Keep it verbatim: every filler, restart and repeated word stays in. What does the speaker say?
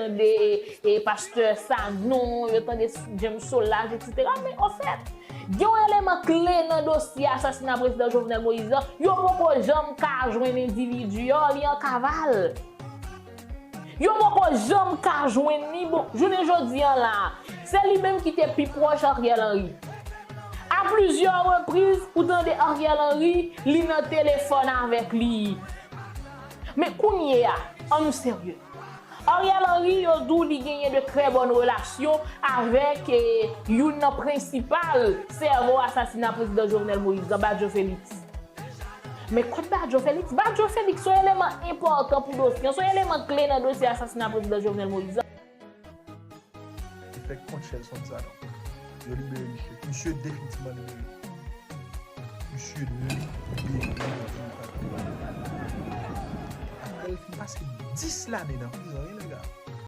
tande e, e pastè Sanon, yo tande James Solages, etsetera. Men anfèt, gen yon eleman kle nan dosye asasina prezidan Jovenel Moïse lan, yo poko janm ka jwenn endividi a, li an kaval. Yo poko janm ka jwenn li. Bon, jounen jodi an la, se li menm ki te pi pwòch Ariel Henry. A plizyè repriz, ou tande Ariel Henry, li nan telefòn avèk li. Men kounye a, ann nou serye. Ariel Henry, yo di w li genyen de trè bòn relasyon avèk eh, youn nan prensipal sèvo asasina prezidan Jovenel Moïse lan, Badjo Felix. Men kot Badjo Felix? Badjo Felix se yon eleman enpòtan pou dosye an, se yon eleman kle nan dosye asasina prezidan Jovenel Moïse lan. Efèk Conchel Sonsano. Yo libere misye. Misye definitivman libere. Misye libere. Apre l fin pase dis lane nan prizon, wi, nèg la.